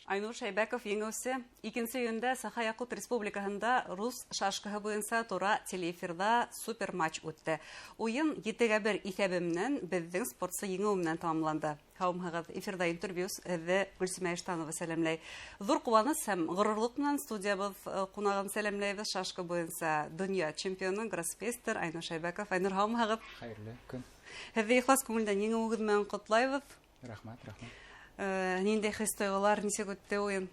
Айнур Шәйбәков еңеүсе. 2 июндә Саха-Якут Республикаһында рус шашкаһы буйынса тура телеэфирҙа супер матч үтте. Уйын 7-1 иҫәбе менән беҙҙең спортсы еңеүе менән тамамланды. Һаумыһығыҙ, эфирҙа интервью һеҙҙе Гөлсимә Иштанова сәләмләй. Ҙур ҡыуаныс һәм ғорурлыҡ менән студиябыҙ ҡунағын сәләмләйбеҙ. Шашка буйынса донъя чемпионы, гроссмейстер Айнур Шәйбәков. Айнур, һаумыһығыҙ. Хәйерле көн. Һеҙҙе ихлас күңелдән еңеүегеҙ менән ҡотлайбыҙ. Рәхмәт, рәхмәт. Ниндәй хис-тойғолар, нисек үтте уйын?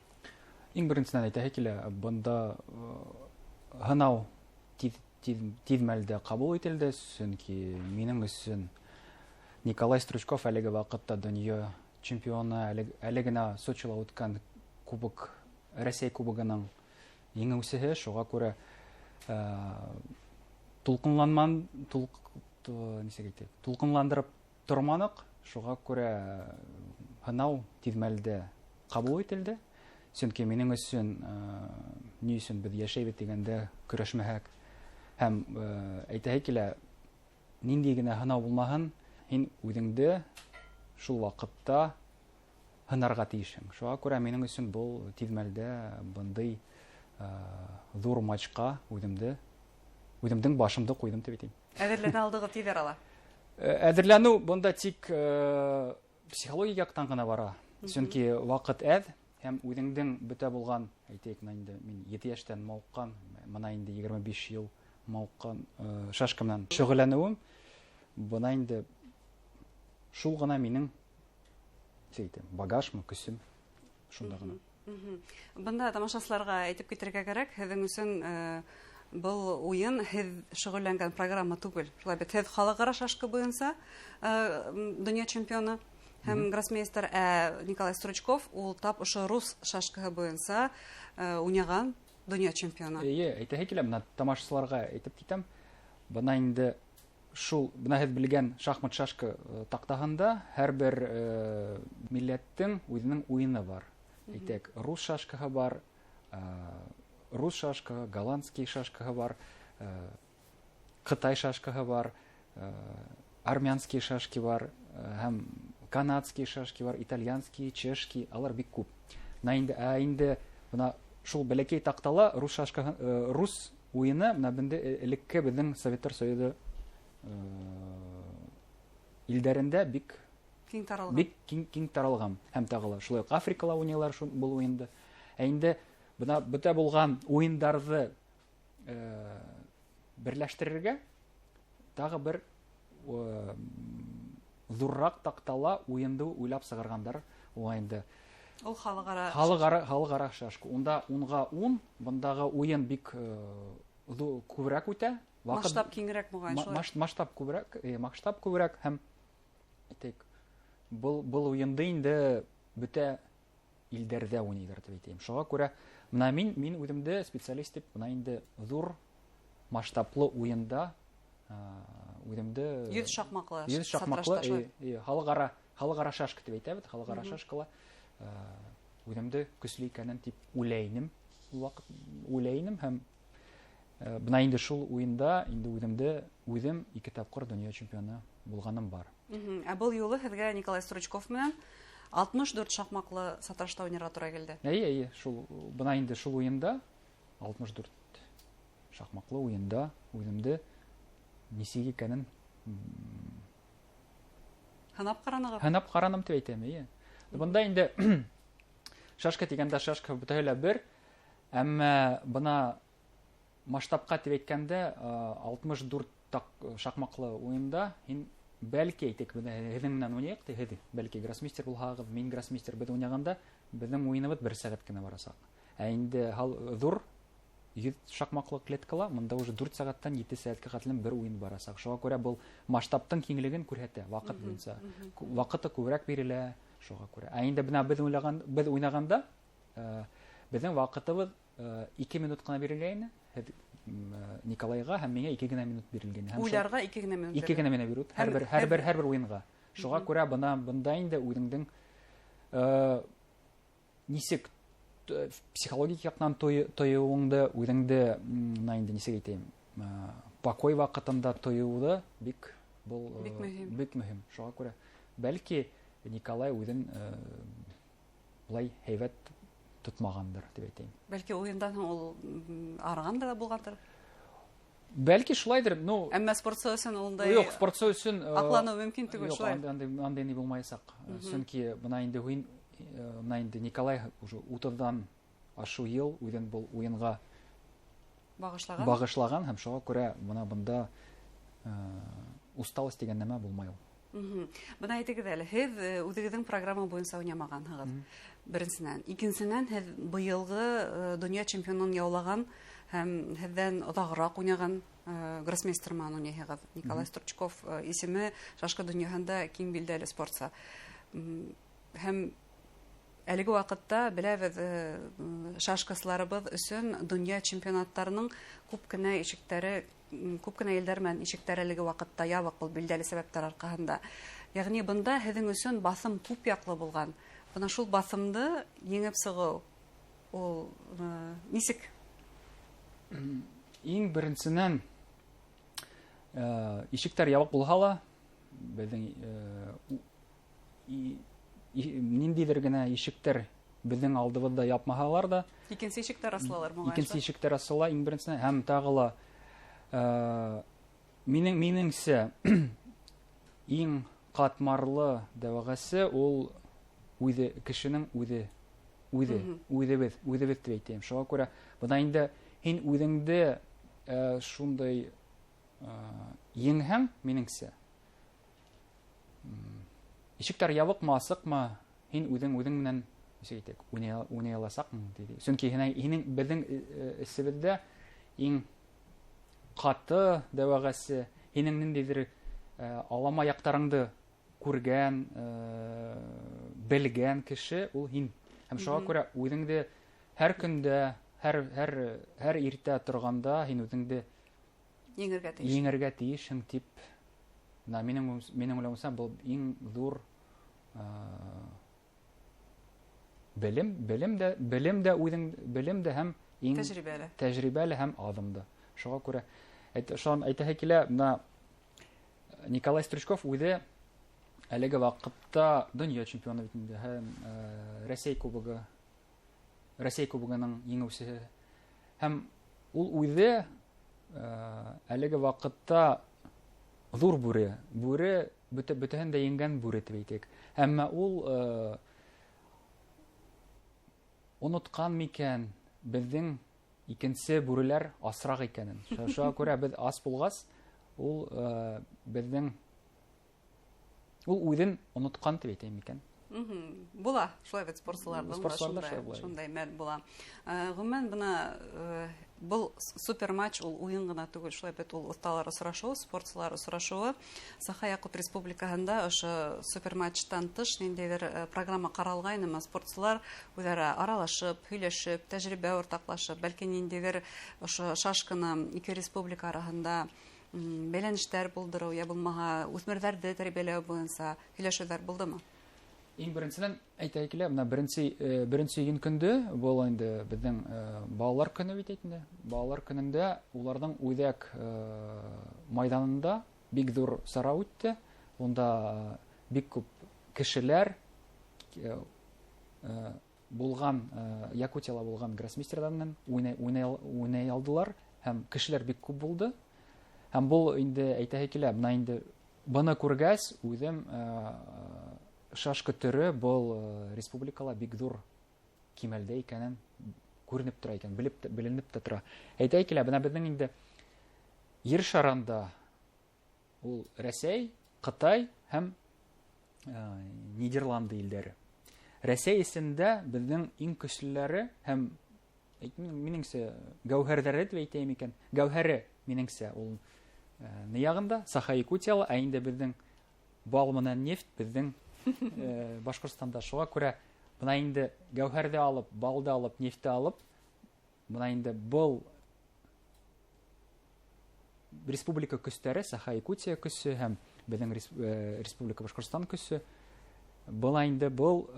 Иң беренсенән әйтәһе килә, бында һынау тиҙ мәлдә ҡабул ителде, сөнки минең өсөн Николай Стручков әлеге ваҡытта донъя чемпионы, әле генә Сочила үткән кубок, Рәсәй кубогының еңеүсеһе, шуға күрә нисек әйтик, тулҡынландырып торманыҡ, шуға күрә һынау тиҙ мәлдә ҡабул ителде. Сөнки минең өсөн, ни өсөн беҙ йәшәйбеҙ тигәндә көрәшмәһәк һәм әйтәһе килә, ниндәй генә һынау булмаһын, һин үҙеңде шул ваҡытта һынарға тейешһең. Шуға күрә минең өсөн был тиҙ мәлдә бындай ҙур матчҡа үҙемдең башымды ҡуйҙым тип әйтәйем. Әҙерләнә алдығыҙ тиҙ арала? Әҙерләнеү бында тик психологик яҡтан ғына бара. Сөнки ваҡыт әҙ һәм үҙеңдең бөтә булған, әйтәйек, мына инде мин 7 йәштән мауыҡҡан, мына инде 25 йыл мауыҡҡан шашка менән шөғөлләнеүем, бына инде шул ғына минең, нисек әйтәм, багажмы, көсөм шунда ғына. Бында тамашасыларға әйтеп китергә кәрәк, һеҙҙең өсөн был уйын һеҙ шөғөлләнгән программа түгел. Шулай бит, һеҙ халыҡ-ара шашка буйынса донъя чемпионы һәм гроссмейстер, ә Николай Стручков ул тап ошо рус шашкаһы буйынса уйнаған донъя чемпионы. Эйе, әйтәһе килә, бына тамашасыларға әйтеп китәм. Бына инде шул, бына һеҙ белгән шахмат шашка таҡтаһында һәр бер милләттең үҙенең уйыны бар. Әйтәк, рус шашкаһы бар, рус шашкаһы, голландский шашкаһы бар, ҡытай шашкаһы бар, армянский шашки бар, һәм канадский шашки бар, итальянский, чешский, алар бик күп. Бына инде, ә инде бына шул бәләкәй таҡтала рус шашкаһы рус уйыны, бына бында элекке беҙҙең Советтар Союзы илдәрендә бик киң таралған. Бик киң таралған. Һәм тағы ла шулай уҡ Африкала уйнайлар шул был уйынды. Ә инде бына бөтә булған уйындарҙы берләштерергә тағы бер ҙурыраҡ таҡтала уйынды уйлап сығарғандар. Уға инде Ул халыҡ-ара Халыҡ-ара шашка. Унда унға ун, бындағы уйын бик күберәк үтә. Ваҡыт Масштаб киңерәк моғайын, шулай. Масштаб күберәк масштаб күберәк һәм әйтәйек, был уйынды инде бөтә илдәрҙә уйнайҙар тип әйтәйем. Шуға күрә бына мин үҙемде специалист тип бына инде ҙур масштаблы уйында үҙемде Йөҙ шаҡмаҡлы йөҙ шаҡмаҡлы, сатрашта шулай. халыҡ-ара шашка тип әйтәбеҙ, халыҡ-ара шашкала үҙемде көслө икәнен тип уйлайным, ул ваҡыт уйлайным һәм бына инде шул уйында инде үҙемде үҙем 2 тапҡыр донъя чемпионы булғаным бар. Ә был юлы һеҙгә Николай Стручков менән 64 шаҡмаҡлы сатрашта уйнарға тура килде. Эйе, эйе, шул, бына инде шул уйында 64 шаҡмаҡлы уйында үҙемде нисек икәнен Һынап ҡаранығыҙ? Һынап ҡараным тип әйтәм, эйе. Бында инде шашка тигәндә шашка бөтәһе лә бер, әммә бына масштабҡа тип әйткәндә, 64 шаҡмаҡлы уйында һин бәлки әйтик, бына һеҙҙең менән уйнайыҡ, ти, һеҙ бәлки гроссмейстер булһағыҙ, мин гроссмейстер, беҙ уйнағанда беҙҙең уйыныбыҙ бер сәғәт кенә барасаҡ. Ә инде ҙур йөҙ шаҡмаҡлы клеткала бында уже дүрт сәғәттән ете сәғәткә хәтлем бер уйын барасаҡ. Шуға күрә был масштабтың киңлеген күрһәтә ваҡыт буйынса. Ваҡыты күберәк бирелә, шуға күрә. Ә инде бына беҙ уйнағанда беҙҙең ваҡытыбыҙ 2 минут ҡына бирелгәйне. Һеҙ Николайға һәм миңә 2 генә минут бирелгән. Һәм шул Уйларға 2 генә минут 2 генә минут бирү. Һәм Һәр бер уйынға. Шуға күрә бында инде үҙеңдең нисек психологик яҡтан тойоуыңды, үҙеңде бына инде нисек әйтәйем, покой ваҡытында тойоуҙы бик был Бик мөһим. бик мөһим. Шуға күрә бәлки Николай үҙен былай һәйбәт тотмағандыр, тип әйтәйем. Бәлки уйындан һуң ул арыған да булғандыр? Бәлки шулайҙыр, ну, Әммә спортсы өсөн ундай Юҡ, спортсы өсөн, аҡланыу мөмкин түгел, юҡ, шулай. Андай ни булмаясаҡ. Сөнки бына инде уйын, бына инде Николай уже утыҙҙан ашыу йыл үҙен был уйынға бағышлаған. Бағышлаған, һәм шуға күрә бына бында усталость тигән нәмә булмай ул. Бына әйтегеҙ әле, һеҙ үҙегеҙҙең программа буйынса уйнамағанһығыҙ. Беренсенән. Икенсенән, һеҙ быйылғы донъя чемпионын яулаған һәм һеҙҙән оҙағыраҡ уйнаған гроссмейстер менән уйнайһығыҙ. Николай Стручков исеме шашка донъяһында киң билдәле спортсы. Һәм әлеге ваҡытта беләбеҙ, шашкасыларыбыҙ өсөн донъя чемпионаттарының күп кенә ишектәре, күп кенә илдәр менән ишектәр әлеге ваҡытта ябыҡ, был билдәле сәбәптәр арҡаһында. Йәғни бында һеҙҙең өсөн баҫым күп яҡлы булған. Бына шул баҫымды еңеп сығыу ул нисек? Иң беренсенән, ишектәр ябыҡ булһа ла, беҙҙең ниндәйҙер генә ишектәр беҙҙең алдыбыҙҙа япмаһалар ҙа, Икенсе ишектәр асылалар моңа Икенсе шулай? ишектәр асыла иң беренсенән, һәм тағы ла минеңсә иң ҡатмарлы дәвағасы ул үҙе, кешенең үҙе, үҙе, үҙебеҙ, үҙебеҙ тип әйтәйем. Шуға күрә бына инде һин үҙеңде шундай еңһәң, минеңсә, ишектәр ябыҡмы, асыҡмы, һин үҙең үҙең менән, нисек әйтәйек, уйнай аласаҡмын, тиде. Сөнки һинең беҙҙең эсебеҙҙә иң ҡаты дәвағасы, һинең ниндәйҙер алама яҡтарыңды күргән, белгән кеше ул һин. Һәм шуға күрә үҙеңде һәр көндә, һәр иртә торғанда һин үҙеңде Еңергә тейеш. Еңергә тейешһең тип. Бына минең уйлауымса, был иң ҙур белем, белем дә, белем дә үҙең, белем дә һәм иң Тәжрибәле. тәжрибәле һәм аҙым да. Шуға күрә, шунан әйтәһе килә, бына Николай Стручков үҙе әлеге ваҡытта донъя чемпионы бит инде, һәм Рәсәй кубогы, Рәсәй кубогының еңеүсеһе. Һәм ул үҙе әлеге ваҡытта ҙур бүре, бүре бөтәһен дә еңгән бүре тип әйтәйек. Әммә ул онотҡан микән беҙҙең икенсе бүреләр асраҡ икәнен. Шуға күрә беҙ ас булғас, ул беҙҙең ул үҙен онотҡан тип әйтәйем микән? Була, шулай бит спортсыларҙың да Спортсыларҙа шулай була. шундай мәл була. Ғөмүмән, бына был супер матч ул уйын ғына түгел, шулай бит ул оҫталар осрашыуы, спортсылар осрашыуы. Саха-Якут Республикаһында ошо супер матчтан тыш ниндәйҙер программа ҡаралғайнымы? Спортсылар үҙ-ара аралашып, һөйләшеп, тәжрибә уртаҡлашып, бәлки ниндәйҙер ошо шашканы ике республика араһында бәйләнештәр булдырыу, йә булмаһа үҫмерҙәрҙе тәрбиәләү буйынса һөйләшеүҙәр булдымы? Иң беренсенән әйтә килә, бына беренсе июнь көндө был инде беҙҙең балалар көнө бит инде. Балалар көнөндә уларҙың үҙәк майҙанында бик ҙур сара үтте. Унда бик күп кешеләр булған, Якутияла булған гроссмейстерҙар менән уйнай алдылар һәм кешеләр бик күп булды. Һәм был инде әйтәһе килә, бына инде быны күргәс, үҙем шашка төрө был республикала бик ҙур кимәлдә икәнен күренеп тора икән, беленеп тә тора. Әйтәй килә, бына беҙҙең инде ер шарында ул Рәсәй, Ҡытай һәм Нидерланды илдәре. Рәсәй эсендә беҙҙең иң көслөләре һәм, минеңсә, гәүһәрҙәре тип әйтәйем икән. Гәүһәре, минеңсә, ул ни яғында, Саха-Якутияла, ә инде беҙҙең бал менән нефть беҙҙең Башҡортостанда. Шуға күрә бына инде гәүһәрҙе алып, балды алып, нефтте алып, бына инде был республика көстәре, Саха-Якутия көсө һәм беҙҙең Республика Башҡортостан көсө, бына инде был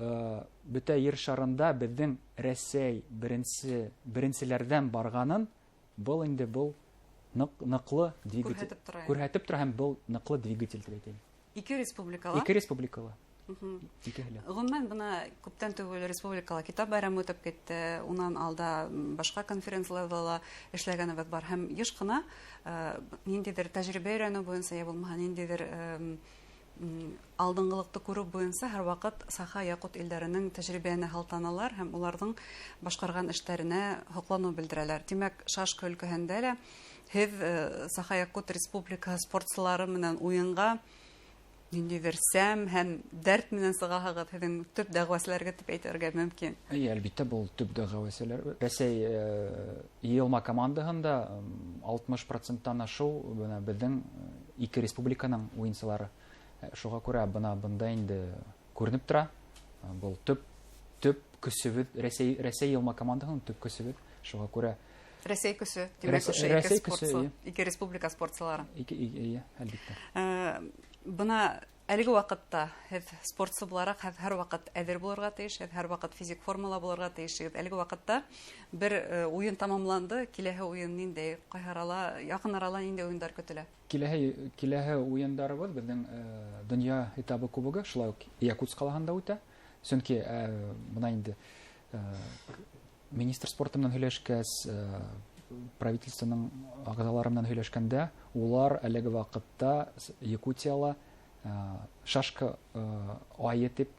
бөтә ер шарында беҙҙең Рәсәй беренселәрҙән барғанын, был инде был ныҡлы двигатель. Күрһәтеп тора. Күрһәтеп тора һәм был ныҡлы двигатель тип әйтәйем. Ике республикала? Ике республикала. Икеһе лә. Ғөмүмән, бына күптән түгел республикала китап байрамы үтеп китте, унан алда башҡа конференцияларҙа ла эшләгәнебеҙ бар. Һәм йыш ҡына ниндәйҙер тәжрибә өйрәнеү буйынса, йә булмаһа ниндәйҙер алдынғылыҡты күреү буйынса һәр ваҡыт Саха Яҡут илдәренең тәжрибәһенә һалтаналар һәм уларҙың башҡарған эштәренә һоҡланыу белдерәләр. Тимәк, шашка өлкәһендә лә һеҙ Саха Яҡут Республикаһы спортсылары менән уйынға ниндәйҙер сәм һәм дәрт менән сығаһығыҙ, һеҙҙең төп дәғүәселәргә тип әйтергә мөмкин. Эйе, әлбиттә, был төп дәғүәселәр. Рәсәй йыйылма командаһында 60%-тан ашыу бына беҙҙең ике республиканың уйынсылары. Шуға күрә бына бында инде күренеп тора. Был төп көсөбөҙ, Рәсәй йыйылма командаһының төп көсөбөҙ. Шуға күрә Рәсәй көсө, тимәк, ошо ике Рәсәй көсө, спортсы, эйе. ике республика спортсылары. Ике, эйе, әлбиттә. Бына әлеге ваҡытта һеҙ спортсы булараҡ һеҙ һәр ваҡыт әҙер булырға тейеш, һеҙ һәр ваҡыт физик формала булырға тейешһегеҙ. Әлеге ваҡытта бер уйын тамамланды, киләһе уйын ниндәй, ҡайһы арала, яҡын арала ниндәй уйындар көтөлә? Киләһе уйындарыбыҙ беҙҙең донъя этабы кубогы шулай уҡ Якутск ҡалаһында үтә. Сөнки бына инде министр спорты менән һөйләшкәс, правительствоның ағзалары менән һөйләшкәндә, улар әлеге ваҡытта Якутияла шашка айы тип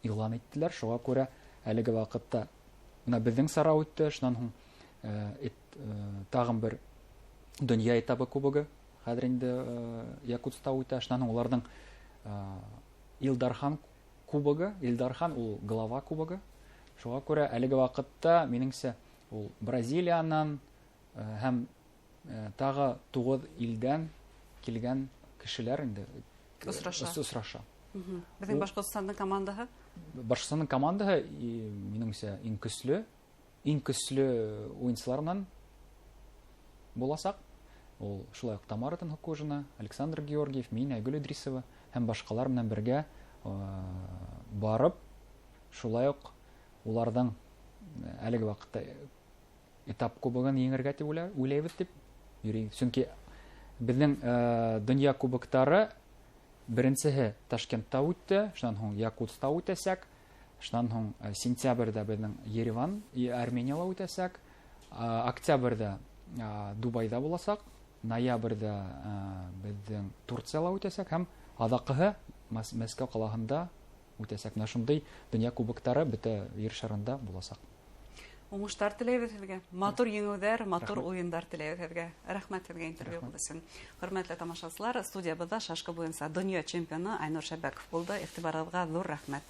иғлан иттеләр. Шуға күрә әлеге ваҡытта бына беҙҙең сара үтте, шунан һуң тағын бер донъя этабы кубогы хәҙер инде Якутста үтә. Шунан һуң уларҙың Илдархан кубогы, Илдархан ул глава кубогы. Шуға күрә әлеге ваҡытта минеңсә ул Бразилиянан һәм тағы 9 илдән килгән кешеләр инде Осраша. Осраша. Беҙҙең Башҡортостандың командаһы? Башҡортостандың командаһы, минеңсә, иң көслө уйынсылар менән буласаҡ. Ул шулай уҡ Тамара Тынһыкужина, Александр Георгиев, мин, Айгөл Идрисова һәм башҡалар менән бергә барып, шулай уҡ уларҙың әлеге ваҡытта этап кубогын еңергә тип уйлайбыҙ тип йөрөйбөҙ. Сөнки беҙҙең донъя кубоктары беренсеһе Ташкентта үтте, шунан һуң Якутста үтәсәк, шунан һуң сентябрҙә беҙҙең Ереван, Арменияла үтәсәк, октябрҙә Дубайҙа буласаҡ, ноябрҙә беҙҙең Турцияла үтәсәк һәм аҙаҡыһы Мәскәү ҡалаһында үтәсәк. Менә шундай донъя кубоктары бөтә ер шарында буласаҡ. Уңыштар теләйбеҙ һеҙгә. Матур еңеүҙәр, матур Рәхмәт. уйындар теләйбеҙ һеҙгә. Рәхмәт һеҙгә интервью Рәхмәт. өсөн. Хөрмәтле тамашасылар, студиябыҙҙа шашка буйынса донъя чемпионы Айнур Шәбәков булды. Иғтибарығыҙға ҙур рәхмәт.